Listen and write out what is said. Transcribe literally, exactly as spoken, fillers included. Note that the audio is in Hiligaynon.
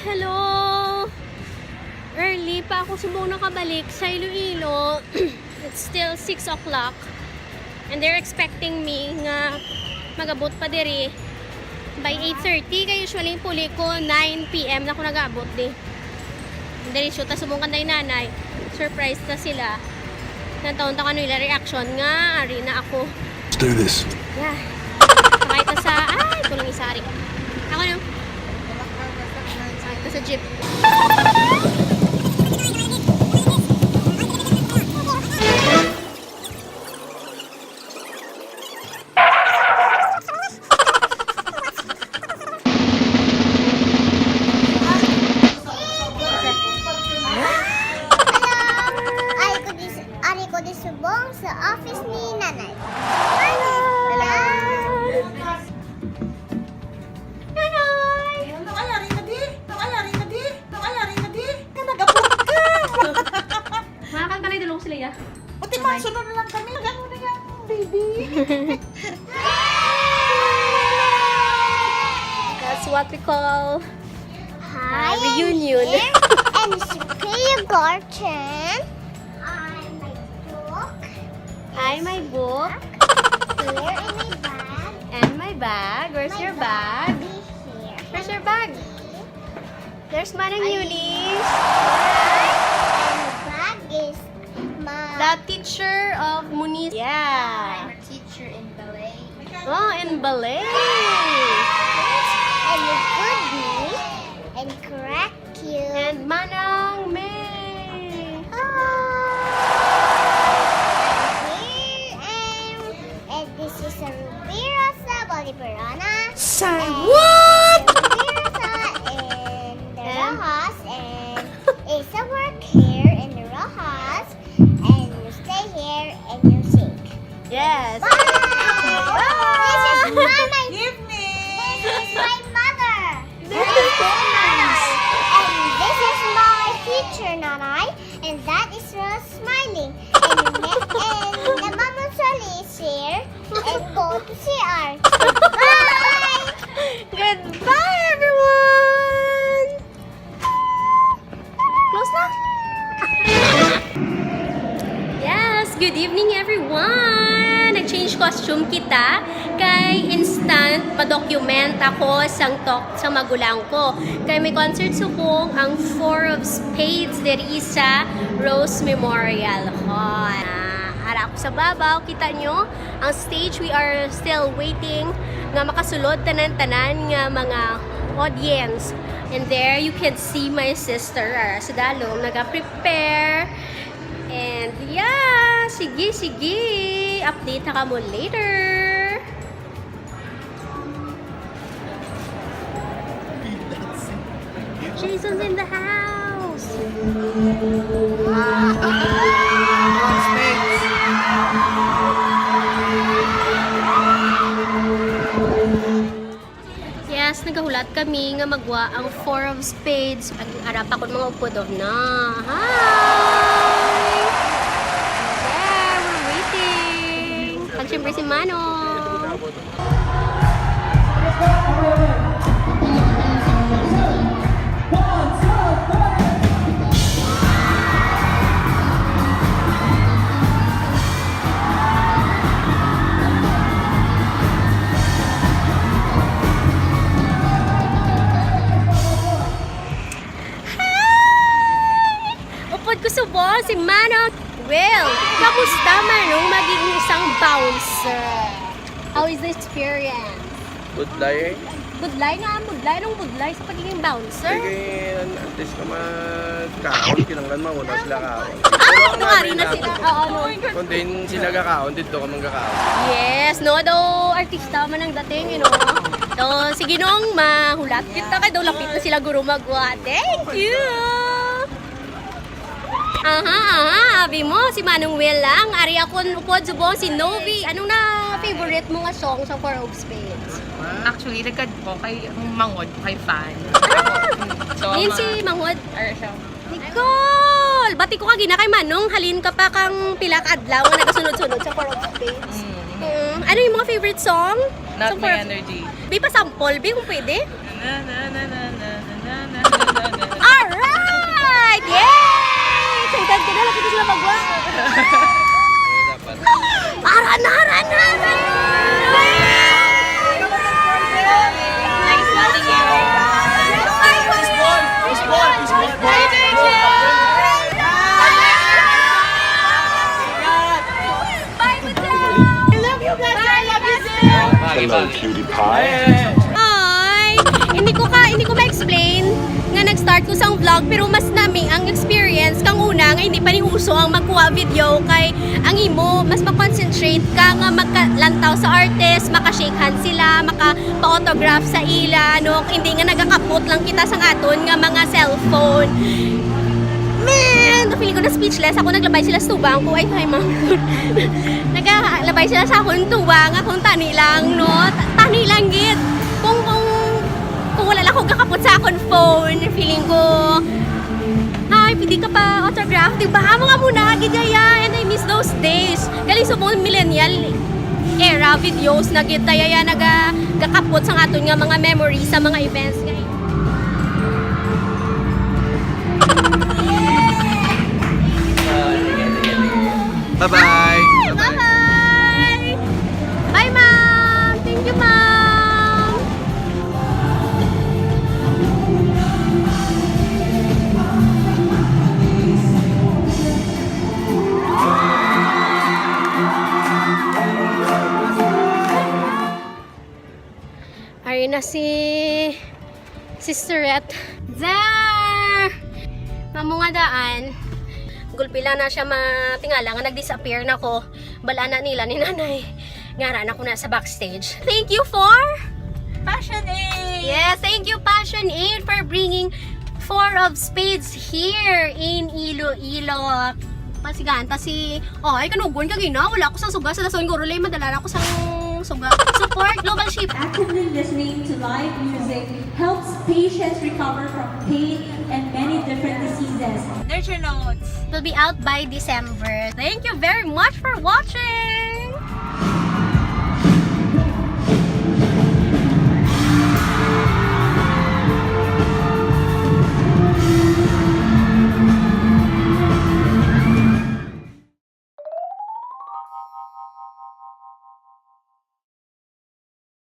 Hello! Early pa ako subong nakabalik sa Iloilo. It's still six o'clock. And they're expecting me nga mag-abot pa diri by eight thirty. Kay usually, puli ko, nine p m na ako nag-abot di. Diretso ta subong kanday nanay. Surprise ta sila. Nantawon ta kung ano ila reaction nga ari na ako. Let's do this. Yeah. Sakay ta sa, ay, kulang isa ari. Ako na. Sakay ta sa jeep. Hello! Ari ko di, ari ko di subong sa office ni Nanay. Hello! Nanay! Ano kaya rin na di? Ano kaya rin na di? Ano kaya rin na di? Ka nagabot ka! Mga kanta na idulong sila, ya. Pati mga sunod na lang kami. Ano na yan, baby? That's what we call Hi, uh, reunion. I'm here, and it's Sophia Gorton. I'm my book. Hi, my book. Here in my bag. And my bag. Where's My your bag? bag is here. Where's your bag? There's Manang Eunice. And the bag is my The teacher of Munis. Yeah. I'm a teacher in ballet. Oh, in ballet. And you good me and correct you. And Manang May. Hi. Here I am. And this is a Ruby Rosa Bolivarana. Say And what? Ruby Rosa and the And Rojas and Isa work here in the Rojas and you stay here and you sing. Yes. Bye. This is my, my Evening. This is my mother. This is Nanay. And this is my teacher, Nanay. And that is Rose smiling. And, and the Mama Charlie is here. And go to C R. Bye. Goodbye, everyone. Close na. Yes, good evening, everyone. Nag-change costume kita kay instant ma-document ako sang talk sa magulang ko. Kay may concert subong ang Four of Spades diri sa Rose Memorial Hall. Ah, ara ako sa babaw, kita nyo ang stage. We are still waiting nga makasulod tanan-tanan nga mga audience. And there you can see my sister, ah, sa dalom, naga-prepare. And yeah, sige, sige. Update na kamo later. Jason's in the house. Yes, nagahulat kami nga magwa ang Four of Spades. Ag-, ara pa kun mga upod, oh, na. Hi! There, we're waiting. Ang siyempre si Manong. Hi! Upod ko subong si Manong Will. Kamusta, Manong, maging isang bouncer? How is the experience? Budlay. Budlay nga, budlay. Anong budlay sa pagiging bouncer? Sige, an-, antes ka magkaon, kinanglan mauna sila kaon. Ah, tungari na sila. Oo, no. Kung din sila gakaon, dito ka manggakaon. Yes, no, daw artista man ang dating, you know. So, sige nung mahulat kita kay daw lapit na sila guro magwa. Thank you! Aha, aha, abi mo, si Manong Will lang. Ari akon upod subong si Novi. Anong na favorite mo nga song sa Four of Spades? Actually, nagkad ko kay ang Mangod, kay fan. Ah! Mm. So, Yun ma- si Mangod. Or siya. Nicole! Bati ko kagina kay Manong, halin ka pa kang pila ka adlaw nga nagasunod-sunod sa Four of Spades. Mm. Mm. Ano yung mga favorite song? Not Sa my Four of energy. Bi, pa-sample, bi, kung pwede. Na, na, na, na, na, na, na, na, na, Alright! Yay! Excited ka na? Lapit na sila magwa. Aran, aran, aran! Nice meeting you. Bye, Butch! I love you guys. I love you too. Hello, cutie pie. Ay, hindi ko ka, hindi ko ma-explain nga nag-start ko sang vlog, pero mas nami ang experience kang una nga hindi pa ni uso ang magkuha video, kay ang imo mas ma-concentrate ka nga magkalantaw sa artist, maka-shake hands sila, maka-autograph sa ila, no? Hindi nga nagakapot lang kita sang aton nga mga cellphone. Man, feeling ko na speechless ako. Naglabay sila sa tubang ko. Ay, hi, ma'am. Nagalabay sila sa akon tubang. Akong tani lang, no? Ta- Tani lang, gid. Kung, kung, kung wala lang ako gakapot sa akon phone, feeling ko, ay, pwede ka pa autograph. Di ba? Amo nga muna, gid, yaya. And I miss those days. Galing sa mga millennial era videos na gid, yaya, naga, gakapot sa aton nga mga memories sa mga events. Bye-bye. Bye-bye. Bye, ma'am. Thank you, ma'am. Ari na si Sisterette. There! Mamo nga daan. Gulpi lang na siya matingala nga nag-disappear na ko. Bal-an na nila ni nanay. Ngara na ko na sa backstage. Thank you for Passion Aid! Yes, thank you, Passion Aid, for bringing Four of Spades here in Iloilo. Pasigaan ta si, oh, ay, kanugon ka gina. Wala ako sa suga. Sa dason, guro, lay, madala na ako sa suga. Support Global Ship. Actively listening to live music helps patients recover from pain and many different diseases. There's your notes. Will be out by December. Thank you very much for watching!